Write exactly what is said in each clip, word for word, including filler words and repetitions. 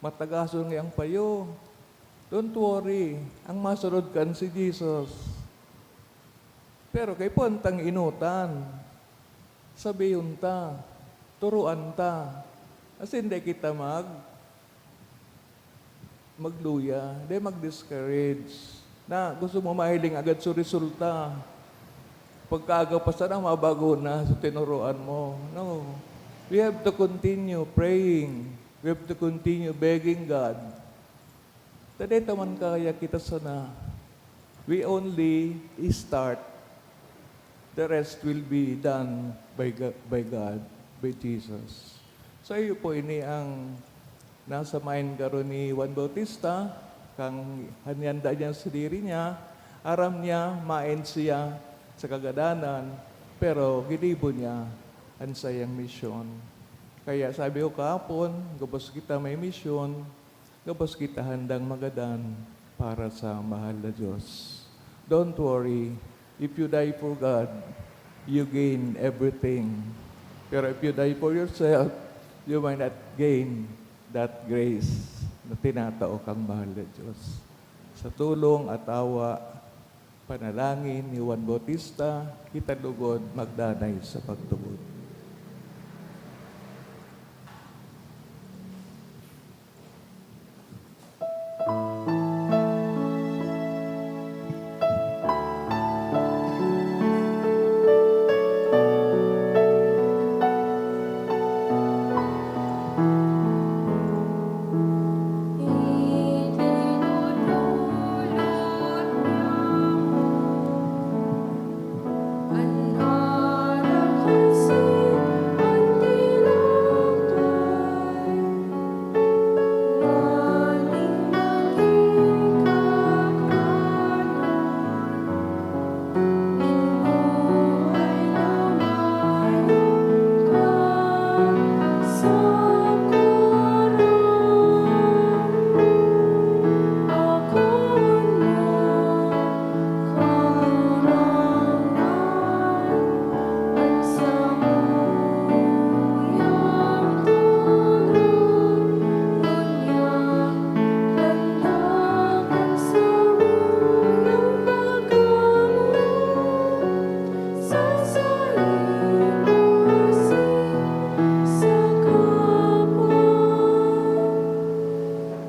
matagason ngayang payo. Don't worry, ang masunod kan si Jesus. Pero kaipuhan tang enotan, sabihon ta, turoan ta. Asin dai kita mag-, magluya, dai mag-discourage. Na gusto mo mahiling agad so resulta. Pagkaaga pa sana, mabago na sa tinuruan mo. No. We have to continue praying. We have to continue begging God. Ta dai ta man kaya kita sana. We only start. The rest will be done by Ga-, by God, by Jesus. So, iyo po, ini ang nasa mind garo ni Juan Bautista, kan hinanda niya sadiri niya, aram niya, maen siya sa kagadanan, pero ginibo niya an saiyang misyon. Kaya sabi ko kahapon, gabos kita may misyon, gabos kita handang magadan para sa mahal na Diyos. Don't worry, if you die for God, you gain everything. Pero if you die for yourself, you might not gain that grace na tinatao kang mahal na Diyos. Sa tulong at awa, panalangin ni Juan Bautista, kita lugod magdanay sa pagtubod.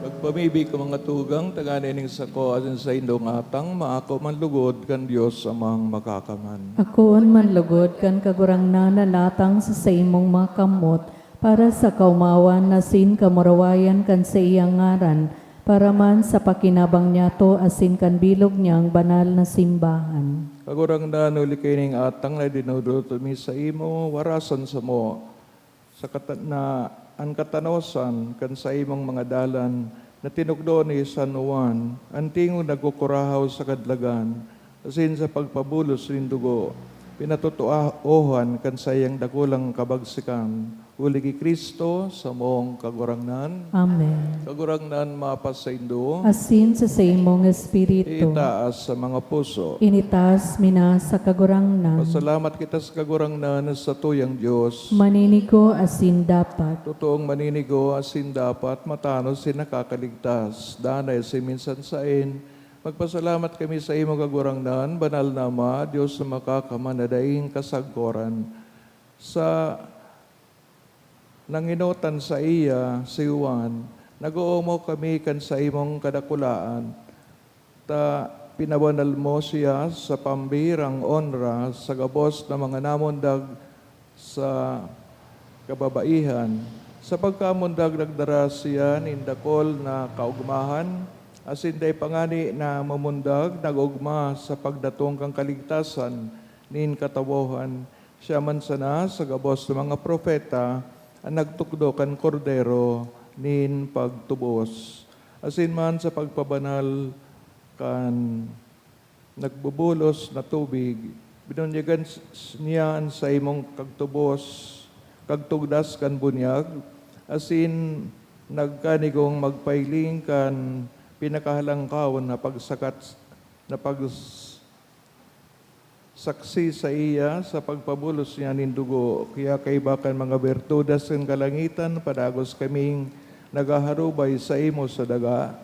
Magpamibi ka, mga tugang, tanganing sako asin saindong atang maako man lugod kan Dios Amang Makakaman. Akoon man lugod kan Kagurangnan an atang sa saimong mga kamot, para sa kaomawan asin kamurawayan kan saiyang ngaran, para man sa pakinabang niyato asin kan bilog niyang banal na simbahan. Kagurangnan, huli kaining atang na dinodolot mi saimo, warasan samo sa kata-, na an katanosan kan saimong mga dalan na tinukdo ni San Juan, an tingog nagkukurahaw sa kadlagan, asin sa pagpabulos nin dugo, pinatutuaohan kan saiyang dakulang kabagsikan, huli ki Cristo, samong Kagurangnan. Amen. Kagurangnan mapasaindo. Asin sa saimong espiritu. Itaas sa mga puso. Initaas mi na sa Kagurangnan. Pasalamat kita sa Kagurangnan, sa tuyang Dios. Maninigo asin dapat. Totoong maninigo asin dapat, matanos asin nakakaligtas. Danay asin minsan saen, magpasalamat kami sa imo, Kagurangnan, Banal na Ama, Dios na makakaman na daing kasagkoran. Sa nangenotan saiya si Juan, nag-oomaw kami kan saimong kadakulaan, ta pinabanal mo siya sa pambihirang onra sa gabos na mga namundag sa kababaihan. Sa pagkamundag, nagdara siya nin dakul na kaogmahan, asin dai pa ngani na mamundag, nag-ogma sa pagdatong kan kaligtasan nin katawohan. Siya man sana sa gabos na mga propeta an nagtukdo kan Kordero nin pagtubos. Asin man sa pagpabanal kan nagbubulos na tubig, binunyagan s-, s-, niya an saimong kagtubos, kagtugdas kan bunyag, asin nagkanigong magpahiling kan pinakahalangkaon na pagsakat, na pag-, saksi saiya sa pagpabulos niya nin dugo. Kaya kaiba kan mga birtudes kan kalangitan, padagos kaming naghaharubay saimo sa daga,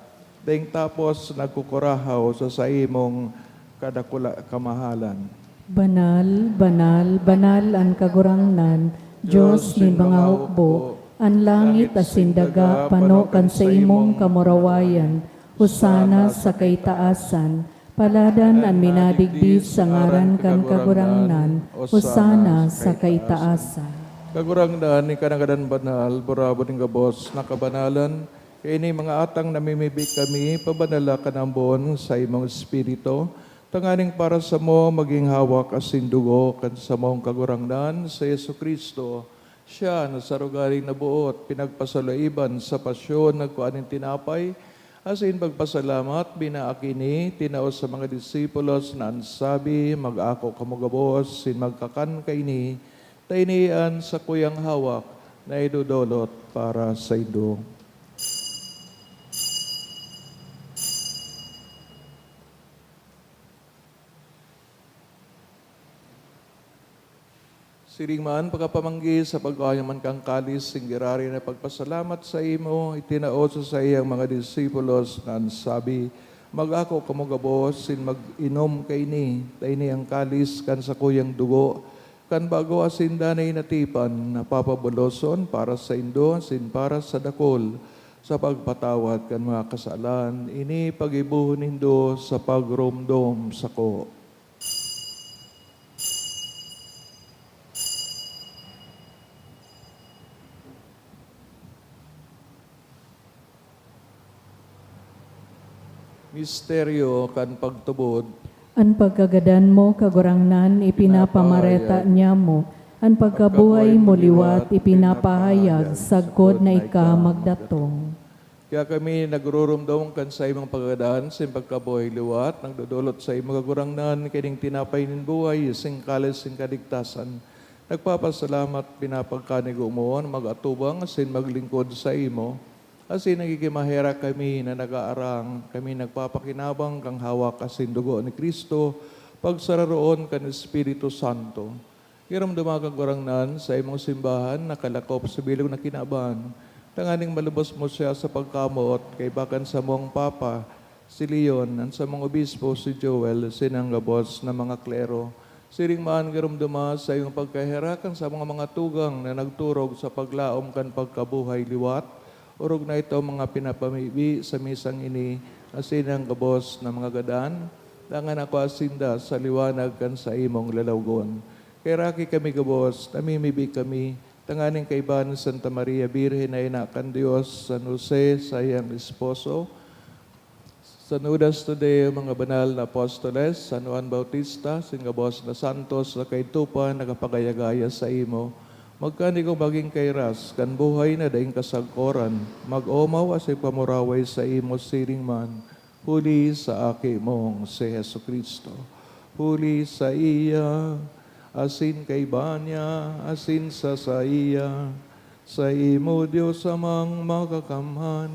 daing tapos nagkukurahaw sa saimong kadakula kamahalan. Banal, banal, banal an Kagurangnan, Dios nin mga hukbo, an langit asin daga pano kan saimong kamurawayan. Hosana sa kaitaasan. Paladan an minadigdi sa ngaran kan Kagurangnan. Hosana sa kaitaasan. Kagurangnan, ika na gadan banal, burabod nin gabos na kabanalan. Kaini mga atang namimibi kami, pabanala kan ambon sa imong Espiritu, tanganing para samo magin hawak asin dugo kan samong Kagurangnan, si Jesu-Cristo. Siya na sa rogaring naboot, pinagpasaloiban sa pasyon, nagkua nin tinapay, asin pagpasalamat, binaak ini, tinao sa mga disipulos na an sabi, "Mag-ako kamo gabos, sin magkakan kaini, ta ini an sakuyang hawak na idodolot para saindo." Siring man, pagkapamanggi sa pagkahayaman kan kalis, singgirari na pagpasalamat saimo, itinao sa saiyang mga disipulos na an sabi, "Mag-ako kamo gabos, sin mag-inom kaini, ta ini an kalis kan sakuyang dugo, kan bago asin danay na tipan, na papabuloson para saindo asin para sa dakul, sa pagpatawad kan mga kasalan. Ini paggibohon nindo sa pagromdom sako." Misteryo kan pagtubod. An pagkagadan mo, Kagurangnan, ipinapamareta niamo. An pagkabuhay mo liwat ipinapahayag sagkod na ika magdatong. Kaya kami nagrurumdom kan saimong pagkagadan, sin pagkabuhay liwat, nagdodolot saimo, Kagurangnan, kining tinapay nin buhay, sin kalis nin kaligtasan. Nagpapasalamat, pinapagkanigo mo na mag-atubang asin maglingkod saimo. Asin nagkikimaherak kami na nag-aarang, kami nagpapakinabang kan hawak asin dugo ni Cristo, pagsararoon kan Espiritu Santo. Giromdoma, Kagurangnan, saimong simbahan na kalakop sa bilog na kinaban, tanganing malubos mo siya sa pagkamoot, kaiba kan samong Papa, si Leon, an samong obispo, si Joel, asin an gabos na mga klero. Siring man, giromdoma saimong pagkaherak an samong mga tugang na nagturog sa paglaom kan pagkabuhay liwat, orog na itong mga pinapamibi sa misang ini, asin an gabos na mga gadan, dangan akua sinda sa liwanag kan saimong lalawgon. Kaheraki kami gabos, namimibi kami, tanganing kaiba ni Santa Maria Birhen na ina kan Dios, San Jose, saiyang esposo, San Judas Tadeo, mga banal na apostoles, San Juan Bautista, asin gabos na santos na kaidto pa nakapagayagaya saimo, magkanigong magin kairas kan buhay na daing kasagkoran, mag-omaw asin pamuraway saimo siring man, huli sa Aki mong si Jesu-Cristo. Huli saiya, asin kaiba niya, asin sa saiya, saimo, Dios Amang Makakamhan,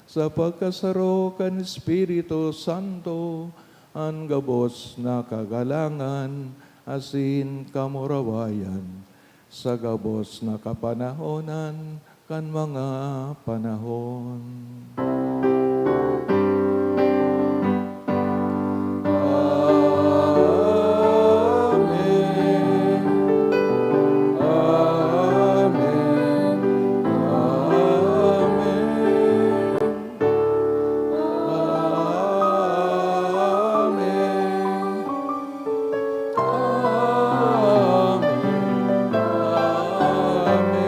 sa pagkasaro kan Espiritu Santo, an gabos na kagalangan asin kamurawayan, sa gabos na kapanahonan kan mga panahon. Amen. Amen. Amen. Amen. Amen. Amen.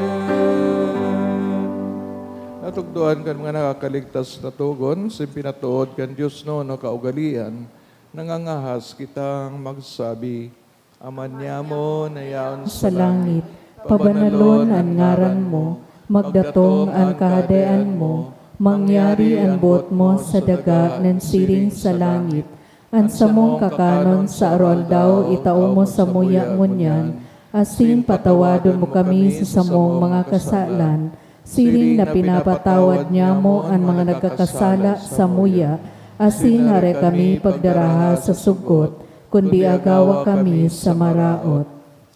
Natukdoan kan mga nakakaligtas na togon, sin pinatood kan Dios nono kaugalian, nangangahas kitang magsabi, Ama niamo na yaon sa langit, pabanalon an ngaran mo, magdatong an kahadean mo, mangyari an boot mo sa daga nan siring sa langit. An samong kakanon sa aroaldaw itao mo samuya ngunyan, asin patawadon mo kami sa samong mga kasalan, siring na pinapatawad niamo an mga nagkakasala samuya, asin hare kami pagdaraha sa sugkot, kundi agawa kami sa maraot.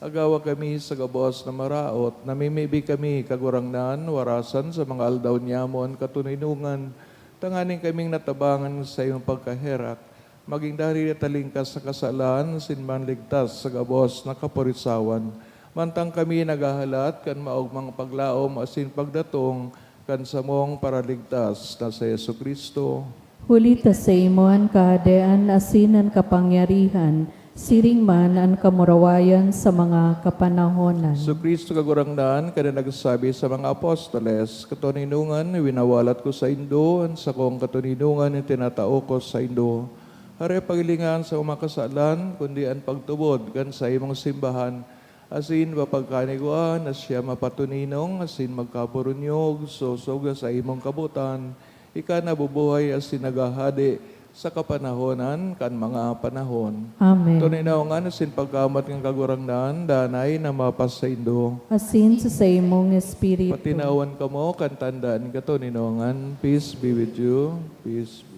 Agawa kami sa gabos na maraot, namimibi kami, Kagurangnan, warasan sa mga aldaw niyamo an katoninongan, tanganing kaming natabangan sa imong pagkaherak, magin dai talingkas sa kasalan, asin manligtas sa gabos na kaporisawan. Mantang kami naghahalat kan maogmang paglaom asin pagdatong kan samong Paraligtas na si Jesu-Cristo. Huli ta saimo an kahadean asin an kapangyarihan, siring man an kamurawayan sa mga kapanahonan. Jesu-Cristo, Kagurangnan, kan nagsabi sa mga apostoles, "Katoninongan winawalat ko saindo, an sakong katoninongan itinatao ko saindo." Hare paghilingan sa mga kasalan, kundi an pagtubod kan saimong simbahan, asin papagkanigwaan na siya mapatoninong asin magkaburunyog, sosog sa imong kabotan, ika nabubuhay asin naghahade sa kapanahonan kan mga panahon. Amen. Toninongan asin pagkamat kan Kagurangnan, danay na mapasaindo. Asin sa saimong espiritu. Patinawan kamo kan tanda nin katoninongan. Peace be with you. Peace be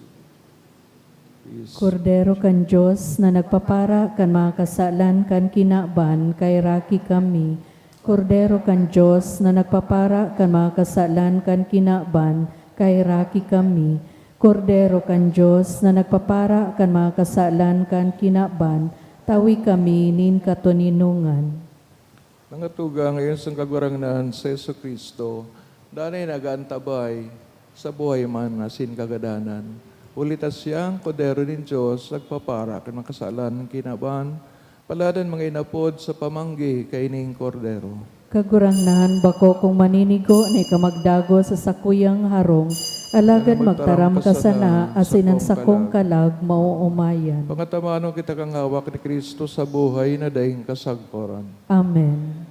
Kordero kan Dios na nagpapara kan mga kasalan kan kinaban, kaheraki kami. Kordero kan Dios na nagpapara kan mga kasalan kan kinaban, kaheraki kami. Kordero kan Dios na nagpapara kan mga kasalan kan kinaban, tawi kami nin katoninongan. Mga tugang, ngayon sa Kagurangnan si Jesu-Cristo, danay nag-aantabay sa buhay man asin kagadanan. Huli ta siya an Kordero nin Dios, nagpapara kan mga kasalan kan kinaban. Palad an mga inapod sa pamanggi kaining Kordero. Kagurangnan, bako kong maninigo na ika magdagos sa sakuyang harong, alagad magtaram ka sana, asin an sakong kalag maoomayan. Pangatabanon kita kan hawak ni Cristo sa buhay na daing kasagkoran. Amen.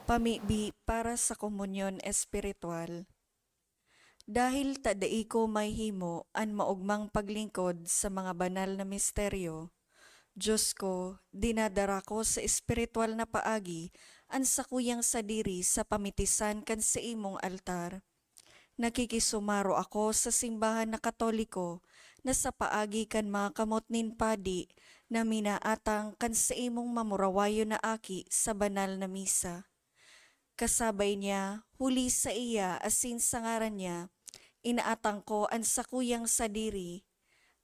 Pamibi para sa komunyon espiritual. Dahil ta dai ko mahihimo an maogmang paglingkod sa mga banal na misteryo, Dios ko, dinadara ko sa espiritual na paagi an sakuyang sadiri sa pamitisan kan saimong altar. Nakikisumaro ako sa simbahan na Katoliko na sa paagi kan mga kamot nin padi na minaatang kan saimong mamurawayon na aki sa banal na misa. Kasabay niya, huli saiya asin sa ngaran niya, inaatang ko an sakuyang sadiri.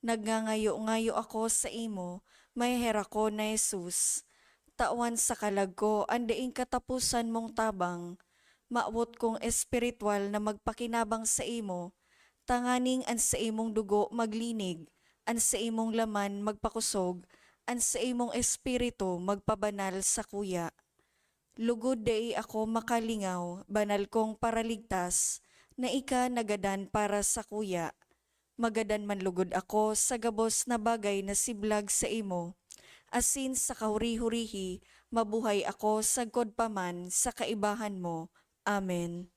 Nagngangayo-ngayo ako saimo, maheherak ko na Jesus. Tawan sa kalag ko an daing kataposan mong tabang. Mawot kong espiritual na magpakinabang saimo, tanganing an saimong dugo maglinig, an saimong laman magpakosog, an saimong espiritu magpabanal sakuya. Lugod dai ako makalingaw, banal kong Paraligtas, na ika nagadan para sakuya. Magadan man lugod ako sa gabos na bagay na siblag saimo, asin sa kahuri-hurihi mabuhay ako sagkod pa man sa kaibahan mo. Amen.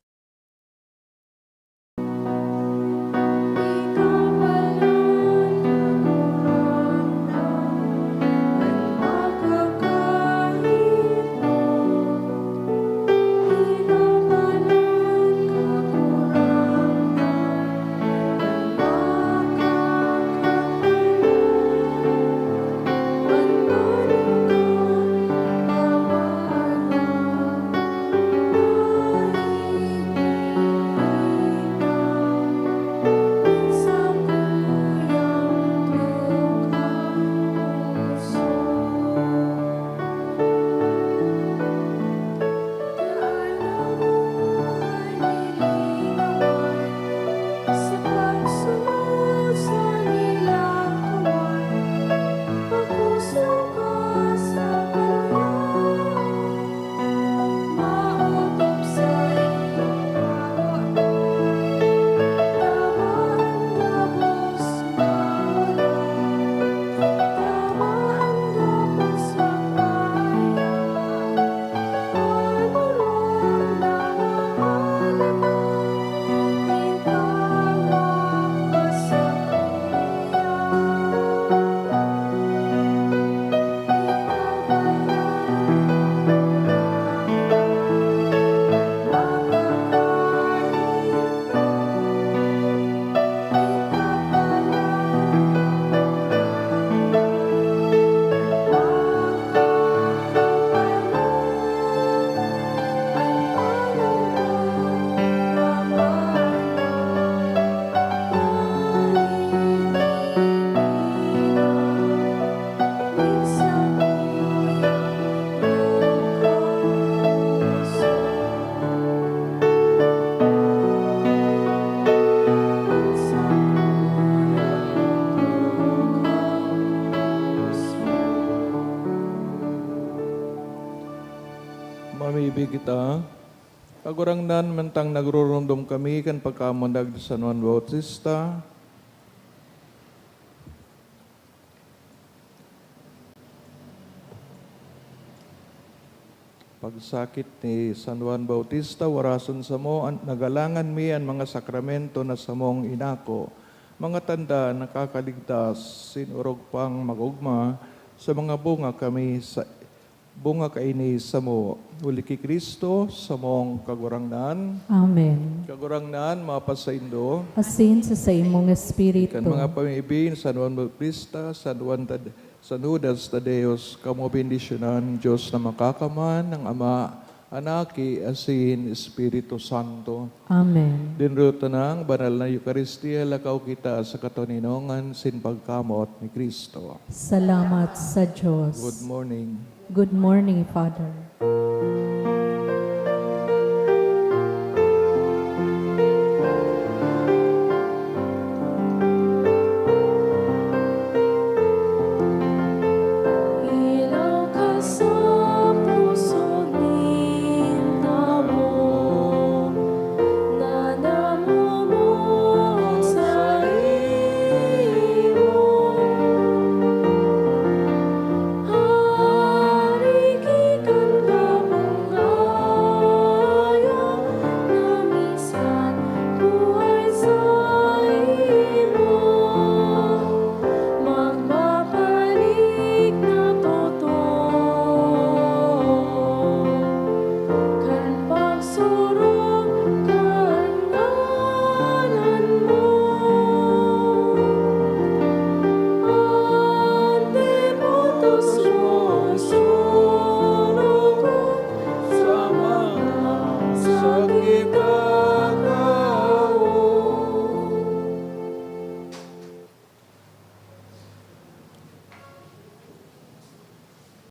Mamibi kita. Kagurangnan, mantang nagrurumdom kami kan pagkamundag ni San Juan Bautista, pagsakit ni San Juan Bautista, warason samo, an, nagalangan mi an mga sakramento na samong inako, mga tanda na nakakaligtas, sin orog pang mag-ogma, sa mga bunga kami sa bunga kaini samo, huli ki Cristo, samong Kagurangnan. Amen. Kagurangnan, mapasaindo. Asin sa saimong espiritu. Kan mga pamibi ni San Juan Bautista, San Juan Tad-, San Judas Tadeos, kamo bendisyonan nin Dios na Makakamhan, ang Ama, an Aki, asin Espiritu Santo. Amen. Dinrotan na ang banal na Eukaristia, lakaw kita sa katoninongan sin pagkamoot ni Cristo. Salamat sa Dios. Good morning. Good morning, Father.